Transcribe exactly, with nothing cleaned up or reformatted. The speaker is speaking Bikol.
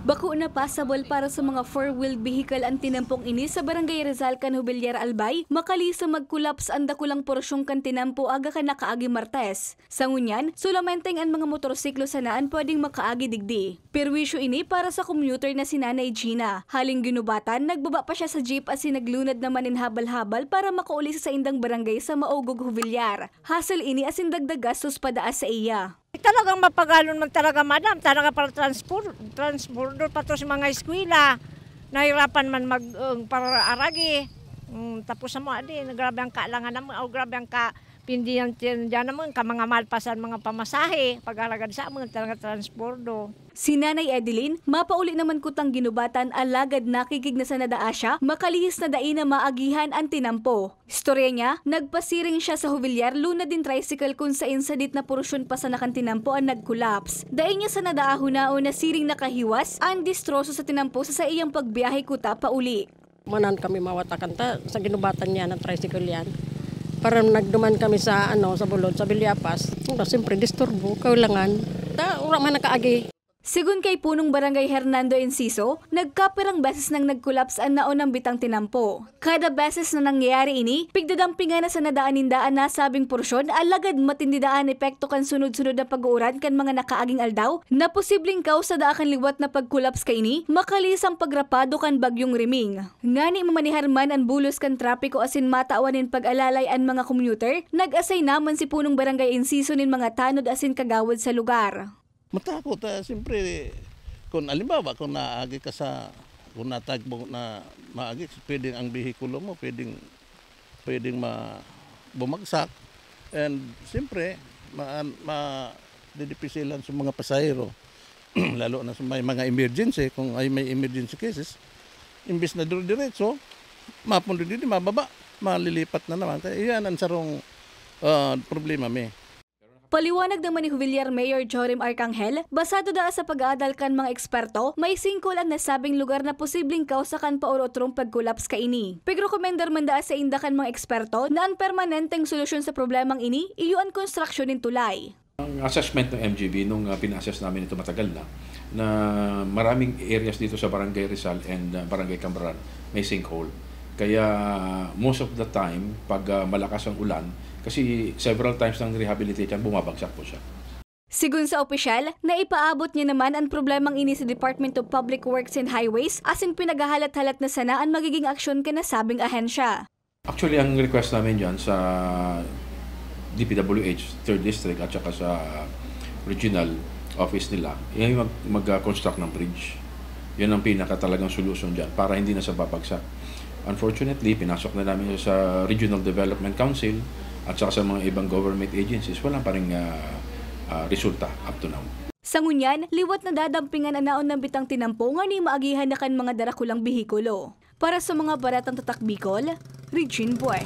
Bako na pasabol para sa mga four-wheel vehicle an tinampong ini sa Barangay Rizal kan Jubilar Albay, makalihis na mag-collapse an dakulang porsyong kan tinampo aga kan nakaagi Martes. Sa ngunyan, solamente an mga motorsiklo sana an pwedeng makaagi digdi. Perwisyo ini para sa commuter na si Nanay Gina. Haling ginubatan, nagbaba pa siya sa jeep asin naglunad naman nin habal-habal para makauli sa saindang barangay sa Maugog, Jubilar. Hassle ini asin dagdag gastos pa daa sa iya. Talagang mapagalon man talaga, madam. Talaga para transpor-, transbordo pa to sa mga eskwela. Nahirapan man mag, uh, para aragi. Mm, tapos sa mga di, grabe ang kailangan naman, o grabe ang ka-, pindihan diyan naman, ka mga malpasan, mga pamasahe, pag-alagad sa amin, talaga transbordo. Si Nanay Edeline, mapauli naman kutang ginubatan, alagad nakikig na sana daa siya, makalihis na dai na maagihan an tinampo. Istorya niya, nagpasiring siya sa Jubilar, luna din tricycle kun sain sadit na porsyon pa sana kan tinampo an nag-collapse. Dai niya sana daa hunaon na siring nakahiwas an distroso sa tinampo sa saiyang pagbiyahe kuta pauli. Manan kami mawatakan ta sa ginubatan niya ng tricycle yan. Para nagduman kami sa, ano, sa Bulod, sa Villafaz. Siyempre, disturbo, kailangan. Ta, wala man nakaagi. Sigon kay Punong Barangay Hernando Enciso, nagkapirang beses nang nag-collapse an naunang bitang tinampo. Kada beses na nangyayari ini, pigdadampingan na sana daan ninda an nasabing porsyon, alagad matindi daan epekto kan sunod-sunod na pag-uuran kan mga nakaaging aldaw na posibleng kausa daa kan liwat na pag-collapse kaini, makalihis ang pagrapado kan Bagyong Riming. Ngani mamanihar man an bulos kan trapiko asin matawan nin pag-alalay an mga commuter, nag-assign naman si Punong Barangay Enciso nin mga tanod asin kagawad sa lugar. Matakot, ah, siyempre, kung halimbawa, kung naagi ka sa, kung natagbo na maagi, pwedeng ang behikulo mo, pwedeng, pwedeng ma-, bumagsak. And siyempre, ma-, ma-, didipisilan sa mga pasahero. Lalo na sa may mga emergency, kung ay may emergency cases, imbis na dire-diretso, mapundo din, mababa, malilipat na naman. Kaya iyan ang sarong, ah, problema, mi. Paliwanag naman ni Jubilar Mayor Jorim Arcangel, basado daa sa pag-aadal kan mga eksperto, may sinkhole an nasabing lugar na posibleng kausa kan paurotrong pag-collapse kaini. Pigrekomendar man daa sainda kan mga eksperto na an permanenteng solusyon sa problemang ini, iyo an konstruksyon nin tulay. Ang assessment ng M G B nung, ah, pina-assess namin ito matagal na, na maraming areas dito sa Barangay Rizal and, ah, Barangay Cambaran may sinkhole. Kaya most of the time, pag, ah, malakas ang ulan, kasi several times nang rehabilitate yan, bumabagsak po siya. Sigon sa opisyal, naipaabot niya naman an problemang ini sa Department of Public Works and Highways asin pinaghahalat-halat na sana an magiging aksyon kan nasabing ahensya. Actually, ang request namin dyan sa D P W H, third District, at saka sa regional office nila, yung mag, mag-construct ng bridge. Yun ang pinaka talagang solusyon dyan para hindi na sa babagsak. Unfortunately, pinasok na namin sa Regional Development Council at saka sa mga ibang government agencies, wala pa ring, ah, ah, resulta up to now. Sa ngunyan, liwat na dadampingan an naon nang bitang tinampo ngani maagihan na kan mga darakulang behikulo. Para sa mga baretang Tatak Bicol, Regine Boy.